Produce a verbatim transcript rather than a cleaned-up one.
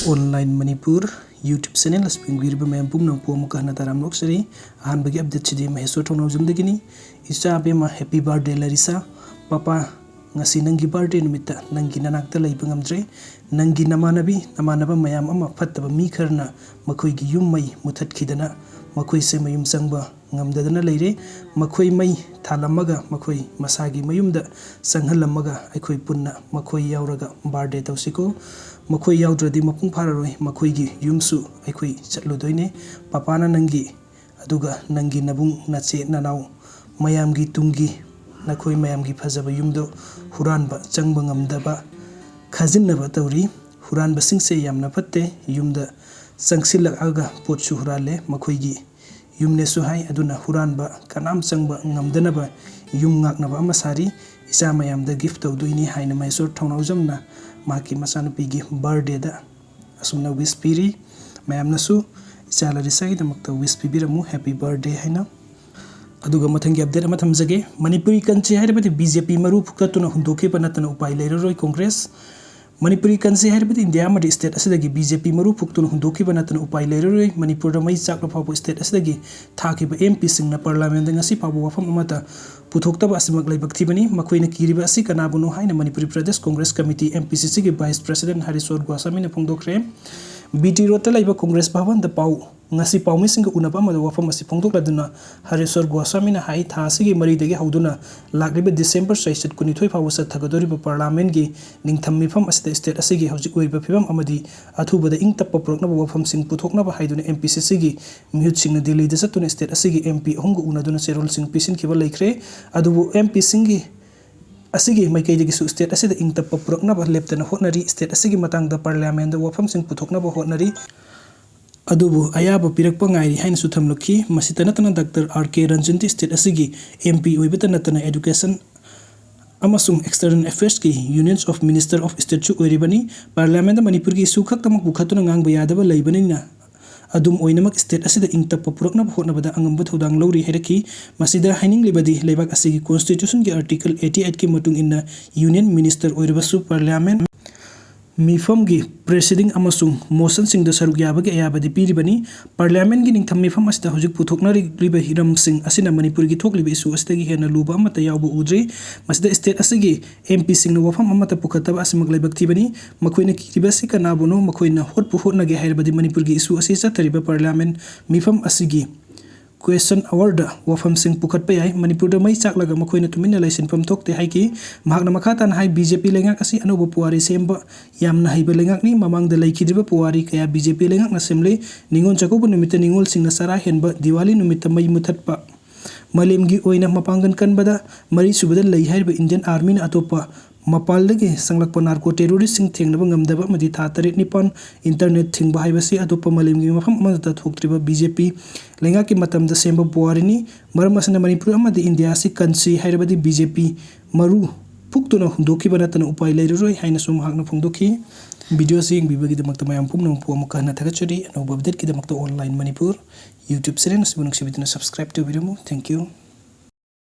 Online Manipur YouTube channel ꯑꯁꯤ ꯌꯦꯡꯕꯤꯔꯤꯕ ꯃꯌꯥꯝ ꯄꯨꯝꯅꯃꯛꯄꯨ ꯑꯃꯨꯛꯀ ꯍꯟꯅ ꯇꯔꯥꯝꯅ ꯑꯣꯛꯆꯔꯤ꯫ ꯑꯍꯥꯟꯕꯒꯤ update ꯁꯤꯗꯤ ꯃꯍꯦꯁꯣꯔ ꯊꯧꯅꯥꯎꯖꯝꯗꯒꯤꯅꯤ꯫ ꯏꯆꯥ ꯑꯕꯦꯝꯃ, happy birthday ꯂꯥꯔꯤꯁꯥ꯫ ꯄꯄꯥ, ꯉꯁꯤ ꯅꯪꯒꯤ birthday ꯅꯨꯃꯤꯠꯇ ꯅꯪꯒꯤ ꯅꯅꯥꯛꯇ ꯂꯩꯕ ꯉꯝꯗ꯭ꯔꯦ꯫ ꯅꯪꯒꯤ ꯅꯃꯥꯟꯅꯕꯤ, ꯅꯃꯥꯟꯅꯕ ꯃꯌꯥꯝ ꯑꯃ ꯐꯠꯇꯕ ꯃꯤ ꯈꯔꯅ ꯃꯈꯣꯏꯒꯤ ꯌꯨꯝ ꯃꯩ ꯃꯨꯊꯠꯈꯤꯗꯅ ꯃꯈꯣꯏꯁꯦ ꯃꯌꯨꯝ ꯆꯪꯕ ꯉꯝꯗꯗꯅ ꯂꯩꯔꯦ꯫ ꯃꯈꯣꯏ ꯃꯩ ꯊꯥꯜꯂꯝꯃꯒ ꯃꯈꯣꯏ ꯃꯁꯥꯒꯤ ꯃꯌꯨꯝꯗ ꯆꯪꯍꯜꯂꯝꯃꯒ ꯑꯩꯈꯣꯏ ꯄꯨꯟꯅ ꯃꯈꯣꯏ ꯌꯥꯎꯔꯒ birthday ꯇꯧꯁꯤꯀꯣ꯫ ꯃꯈꯣꯏ ꯌꯥꯎꯗ꯭ꯔꯗꯤ ꯃꯄꯨꯡ ꯐꯥꯔꯔꯣꯏ꯫ ꯃꯈꯣꯏꯒꯤ ꯌꯨꯝꯁꯨ ꯑꯩꯈꯣꯏ ꯆꯠꯂꯨꯗꯣꯏꯅꯦ꯫ ꯄꯄꯥꯅ ꯅꯪꯒꯤ, ꯑꯗꯨꯒ ꯅꯪꯒꯤ ꯅꯕꯨꯡ, ꯅꯆꯦ, ꯅꯅꯥꯎ ꯃꯌꯥꯝꯒꯤ ꯇꯨꯡꯒꯤ, ꯅꯈꯣꯏ ꯃꯌꯥꯝꯒꯤ ꯐꯖꯕ ꯌꯨꯝꯗꯣ ꯍꯨꯔꯥꯟꯕ ꯆꯪꯕ ꯉꯝꯗꯕ ꯈꯥꯖꯤꯟꯅꯕ ꯇꯧꯔꯤ꯫ ꯍꯨꯔꯥꯟꯕꯁꯤꯡꯁꯦ ꯌꯥꯝꯅ ꯐꯠꯇꯦ꯫ ꯌꯨꯝꯗ ꯆꯪꯁꯤꯜꯂꯛꯑꯒ ꯄꯣꯠꯁꯨ ꯍꯨꯔꯥꯜꯂꯦ꯫ ꯃꯈꯣꯏꯒꯤ ꯌꯨꯝꯅꯦꯁꯨ ꯍꯥꯏ꯫ ꯑꯗꯨꯅ ꯍꯨꯔꯥꯟꯕ ꯀꯅꯥꯝ ꯆꯪꯕ ꯉꯝꯗꯅꯕ ꯌꯨꯝ ꯉꯥꯛꯅꯕ ꯑꯃ ꯁꯥꯔꯤ꯫ ꯏꯆꯥ ꯃꯌꯥꯝꯗ gift ꯇꯧꯗꯣꯏꯅꯤ ꯍꯥꯏꯅ ꯃꯍꯦꯁꯣꯔ ꯊꯧꯅꯥꯎꯖꯝꯅ ꯃꯍꯥꯛꯀꯤ ꯃꯆꯥꯅꯨꯄꯤꯒꯤ birthday ꯗ ꯑꯁꯨꯝꯅ wish ꯄꯤꯔꯤ꯫ ꯃꯌꯥꯝꯅꯁꯨ ꯏꯆꯥ ꯂꯥꯔꯤꯁꯥꯒꯤꯗꯃꯛꯇ wish ꯄꯤꯕꯤꯔꯝꯃꯨ, happy birthday ꯍꯥꯏꯅ꯫ ꯑꯗꯨꯒ ꯃꯊꯪꯒꯤ update ꯑꯃ ꯊꯝꯖꯒꯦ꯫ ꯃꯅꯤꯄꯨꯔꯤ ꯀꯟꯁꯦ ꯍꯥꯏꯔꯕꯗꯤ BJP ꯃꯔꯨ ꯐꯨꯛꯇꯠꯇꯨꯅ ꯍꯨꯟꯗꯣꯛꯈꯤꯕ ꯅꯠꯇꯅ ꯎꯄꯥꯏ ꯂꯩꯔꯔꯣꯏ ꯀꯣꯡꯒ꯭ꯔꯦꯁ꯫ ꯃꯅꯤꯄꯨꯔꯤ ꯀꯟꯁꯦ ꯍꯥꯏꯔꯕꯗꯤ ꯏꯟꯗꯤꯌꯥ ꯑꯃꯗꯤ state ꯑꯁꯤꯗꯒꯤ BJP ꯃꯔꯨ ꯐꯨꯛꯇꯨꯅ ꯍꯨꯟꯗꯣꯛꯈꯤꯕ ꯅꯠꯇꯅ ꯎꯄꯥꯏ ꯂꯩꯔꯔꯣꯏ꯫ ꯃꯅꯤꯄꯨꯔꯗ ꯃꯩ ꯆꯥꯛꯂ ꯐꯥꯎꯕ state ꯑꯁꯤꯗꯒꯤ ꯊꯥꯈꯤꯕ MPꯁꯤꯡꯅ parliamentꯗ ꯉꯁꯤ ꯐꯥꯎꯕ ꯋꯥꯐꯝ ꯑꯃꯠꯇ ꯄꯨꯊꯣꯛꯇꯕ ꯑꯁꯤꯃꯛ ꯂꯥꯏꯕꯛ ꯊꯤꯕꯅꯤ꯫ ꯃꯈꯣꯏꯅ ꯀꯤꯔꯤꯕ ꯑꯁꯤ ꯀꯅꯥꯕꯨꯅꯣ ꯍꯥꯏꯅ ꯃꯅꯤꯄꯨꯔꯤ ꯄ꯭ꯔꯗꯦꯁ ꯀꯣꯡꯒ꯭ꯔꯦꯁ ꯀꯃꯤꯇꯤ, MPCCꯒꯤ vice president ꯍꯔꯤꯁꯣꯔ ꯒꯣꯁ꯭ꯋꯥꯃꯤꯅ ꯐꯣꯡꯗꯣꯛꯈ꯭ꯔꯦ꯫ BT Roadꯇ ꯂꯩꯕ ꯀꯣꯡꯒ꯭ꯔꯦꯁ ꯚꯕꯟꯗ ꯄꯥꯎ, ꯉꯁꯤ ꯄꯥꯎꯃꯤꯁꯤꯡꯒ ꯎꯅꯕ ꯑꯃꯗ ꯋꯥꯐꯝ ꯑꯁꯤ ꯐꯣꯡꯗꯣꯛꯂꯗꯨꯅ ꯍꯔꯤꯁꯣꯔ ꯒꯣꯁ꯭ꯋꯥꯃꯤꯅ ꯍꯥꯏ, ꯊꯥ ꯑꯁꯤꯒꯤ ꯃꯔꯤꯗꯒꯤ ꯍꯧꯗꯨꯅ ꯂꯥꯛꯂꯤꯕ December ꯆꯩꯆꯠ ꯀꯨꯟꯅꯤꯊꯣꯏ ꯐꯥꯎꯕ ꯆꯠꯊꯒꯗꯧꯔꯤꯕ parliamentꯀꯤ ꯅꯤꯡꯊꯝ ꯃꯤꯐꯝ ꯑꯁꯤꯗ state ꯑꯁꯤꯒꯤ ꯍꯧꯖꯤꯛ ꯑꯣꯏꯔꯤꯕ ꯐꯤꯕꯝ ꯑꯃꯗꯤ ꯑꯊꯨꯕꯗ ꯏꯪ ꯇꯞꯄ ꯄꯨꯔꯛꯅꯕ ꯋꯥꯐꯝꯁꯤꯡ ꯄꯨꯊꯣꯛꯅꯕ ꯍꯥꯏꯗꯨꯅ MPCCꯒꯤ ꯃꯤꯍꯨꯠꯁꯤꯡꯅ ꯗꯤꯜꯂꯤꯗ ꯆꯠꯇꯨꯅ state ꯑꯁꯤꯒꯤ MP ꯑꯍꯨꯝꯒ ꯎꯅꯗꯨꯅ ꯆꯦꯔꯣꯜꯁꯤꯡ ꯄꯤꯁꯤꯟꯈꯤꯕ ꯂꯩꯈ꯭ꯔꯦ꯫ ꯑꯗꯨꯕꯨ MPꯁꯤꯡꯒꯤ ꯑꯁꯤꯒꯤ ꯃꯥꯏꯀꯩꯗꯒꯤꯁꯨ state ꯑꯁꯤꯗ ꯏꯪ ꯇꯞꯄ ꯄꯨꯔꯛꯅꯕ ꯂꯦꯞꯇꯅ ꯍꯣꯠꯅꯔꯤ꯫ State ꯑꯁꯤꯒꯤ ꯃꯇꯥꯡꯗ parliamentꯗ ꯋꯥꯐꯝꯁꯤꯡ ꯄꯨꯊꯣꯛꯅꯕ ꯍꯣꯠꯅꯔꯤ꯫ ꯑꯗꯨꯕꯨ ꯑꯌꯥꯕ ꯄꯤꯔꯛꯄ ꯉꯥꯏꯔꯤ ꯍꯥꯏꯅꯁꯨ ꯊꯝꯂꯛꯈꯤ꯫ ꯃꯁꯤꯇ ꯅꯠꯇꯅ Doctor R K Ranjanꯗꯤ state ꯑꯁꯤꯒꯤ MP ꯑꯣꯏꯕꯇ ꯅꯠꯇꯅ education ꯑꯃꯁꯨꯡ external affairsꯀꯤ Union of Minister of Stateꯁꯨ ꯑꯣꯏꯔꯤꯕꯅꯤ꯫ Parliamentꯇ ꯃꯅꯤꯄꯨꯔꯒꯤ issue ꯈꯛꯇꯃꯛ ꯄꯨꯈꯠꯇꯨꯅ ꯉꯥꯡꯕ ꯌꯥꯗꯕ ꯂꯩꯕꯅꯤꯅ, ꯑꯗꯨꯝ ꯑꯣꯏꯅꯃꯛ state ꯑꯁꯤꯗ ꯏꯪ ꯇꯞꯄ ꯄꯨꯔꯛꯅꯕ ꯍꯣꯠꯅꯕꯗ ꯑꯉꯝꯕ ꯊꯧꯗꯥꯡ ꯂꯧꯔꯤ ꯍꯥꯏꯔꯛꯈꯤ꯫ ꯃꯁꯤꯗ ꯍꯥꯏꯅꯤꯡꯂꯤꯕꯗꯤ, ꯂꯩꯕꯥꯛ ꯑꯁꯤꯒꯤ constitutionꯒꯤ article eighty eightꯀꯤ ꯃꯇꯨꯡ ꯏꯟꯅ Union Minister ꯑꯣꯏꯔꯕꯁꯨ parliament ꯃꯤꯐꯝꯒꯤ proceeding ꯑꯃꯁꯨꯡ motionꯁꯤꯡꯗ ꯁꯔꯨꯛ ꯌꯥꯕꯒꯤ ꯑꯌꯥꯕꯗꯤ ꯄꯤꯔꯤꯕꯅꯤ꯫ Parliamentꯀꯤ ꯅꯤꯡꯊꯝ ꯃꯤꯐꯝ ꯑꯁꯤꯗ ꯍꯧꯖꯤꯛ ꯄꯨꯊꯣꯛꯅꯔꯤꯕ ꯍꯤꯔꯝꯁꯤꯡ ꯑꯁꯤꯅ ꯃꯅꯤꯄꯨꯔꯒꯤ ꯊꯣꯛꯂꯤꯕ issue ꯑꯁꯤꯗꯒꯤ ꯍꯦꯟꯅ ꯂꯨꯕ ꯑꯃꯠꯇ ꯌꯥꯎꯕ ꯎꯗ꯭ꯔꯤ꯫ ꯃꯁꯤꯗ state ꯑꯁꯤꯒꯤ MPꯁꯤꯡꯅ ꯋꯥꯐꯝ ꯑꯃꯠꯇ ꯄꯨꯈꯠꯇꯕ ꯑꯁꯤꯃꯛ ꯂꯥꯏꯕꯛ ꯊꯤꯕꯅꯤ꯫ ꯃꯈꯣꯏꯅ ꯀꯤꯔꯤꯕ ꯑꯁꯤ ꯀꯅꯥꯕꯨꯅꯣ? ꯃꯈꯣꯏꯅ ꯍꯣꯠꯄꯨ ꯍꯣꯠꯅꯒꯦ ꯍꯥꯏꯔꯕꯗꯤ ꯃꯅꯤꯄꯨꯔꯒꯤ issue ꯑꯁꯤ ꯆꯠꯊꯔꯤꯕ Parliament ꯃꯤꯐꯝ ꯑꯁꯤꯒꯤ question hourꯗ ꯋꯥꯐꯝꯁꯤꯡ ꯄꯨꯈꯠꯄ ꯌꯥꯏ꯫ ꯃꯅꯤꯄꯨꯔꯗ ꯃꯩ ꯆꯥꯛꯂꯒ ꯃꯈꯣꯏꯅ ꯇꯨꯃꯤꯟꯅ ꯂꯩꯁꯤꯟꯐꯝ ꯊꯣꯛꯇꯦ ꯍꯥꯏꯈꯤ꯫ ꯃꯍꯥꯛꯅ ꯃꯈꯥ ꯇꯥꯅ ꯍꯥꯏ, BJP ꯂꯩꯉꯥꯛ ꯑꯁꯤ ꯑꯅꯧꯕ ꯄꯨꯋꯥꯔꯤ ꯁꯦꯝꯕ ꯌꯥꯝꯅ ꯍꯩꯕ ꯂꯩꯉꯥꯛꯅꯤ꯫ ꯃꯃꯥꯡꯗ ꯂꯩꯈꯤꯗ꯭ꯔꯤꯕ ꯄꯨꯋꯥꯔꯤ ꯀꯌꯥ BJP ꯂꯩꯉꯥꯛꯅ ꯁꯦꯝꯂꯦ꯫ ꯅꯤꯉꯣꯜ ꯆꯥꯛꯀꯧꯕ ꯅꯨꯃꯤꯠꯇ ꯅꯤꯉꯣꯜꯁꯤꯡꯅ ꯆꯔꯥ ꯍꯦꯟꯕ, ꯗꯤꯋꯥꯂꯤ ꯅꯨꯃꯤꯠꯇ ꯃꯩ ꯃꯨꯊꯠꯄ, ꯃꯥꯂꯦꯝꯒꯤ ꯑꯣꯏꯅ ꯃꯄꯥꯡꯒꯜ ꯀꯟꯕꯗ ꯃꯔꯤꯁꯨꯕꯗ ꯂꯩ ꯍꯥꯏꯔꯤꯕ Indian Armyꯅ ꯑꯇꯣꯞꯄ ꯃꯄꯥꯟꯗꯒꯤ ꯆꯪꯂꯛꯄ narco terroristꯁꯤꯡ ꯊꯦꯡꯅꯕ ꯉꯝꯗꯕ ꯑꯃꯗꯤ ꯊꯥ ꯇꯔꯦꯠ ꯅꯤꯄꯥꯟ internet ꯊꯤꯡꯕ ꯍꯥꯏꯕꯁꯤ ꯑꯇꯣꯞꯄ ꯃꯥꯂꯦꯝꯒꯤ ꯃꯐꯝ ꯑꯃꯗ ꯊꯣꯛꯇ꯭ꯔꯤꯕ BJP ꯂꯩꯉꯥꯛꯀꯤ ꯃꯇꯝꯗ ꯁꯦꯝꯕ ꯄꯨꯋꯥꯔꯤꯅꯤ꯫ ꯃꯔꯝ ꯑꯁꯤꯅ ꯃꯅꯤꯄꯨꯔ ꯑꯃꯗꯤ ꯏꯟꯗꯤꯌꯥ ꯑꯁꯤ ꯀꯟꯁꯤ ꯍꯥꯏꯔꯕꯗꯤ BJP ꯃꯔꯨ ꯐꯨꯛꯇꯨꯅ ꯍꯨꯟꯗꯣꯛꯈꯤꯕ ꯅꯠꯇꯅ ꯎꯄꯥꯏ ꯂꯩꯔꯔꯣꯏ ꯍꯥꯏꯅꯁꯨ ꯃꯍꯥꯛꯅ ꯐꯣꯡꯗꯣꯛꯈꯤ꯫ Video ꯑꯁꯤ ꯌꯦꯡꯕꯤꯕꯒꯤꯗꯃꯛꯇ ꯃꯌꯥꯝ ꯄꯨꯝꯅꯃꯛꯄꯨ ꯑꯃꯨꯛꯀ ꯍꯟꯅ ꯊꯥꯒꯠꯆꯔꯤ꯫ ꯑꯅꯧꯕ updateꯀꯤꯗꯃꯛꯇ Online Manipur YouTube channel ꯑꯁꯤꯕꯨ ꯅꯨꯡꯁꯤꯕꯤꯗꯨꯅ subscribe ꯇꯧꯕꯤꯔꯝꯃꯨ꯫ Thank you꯫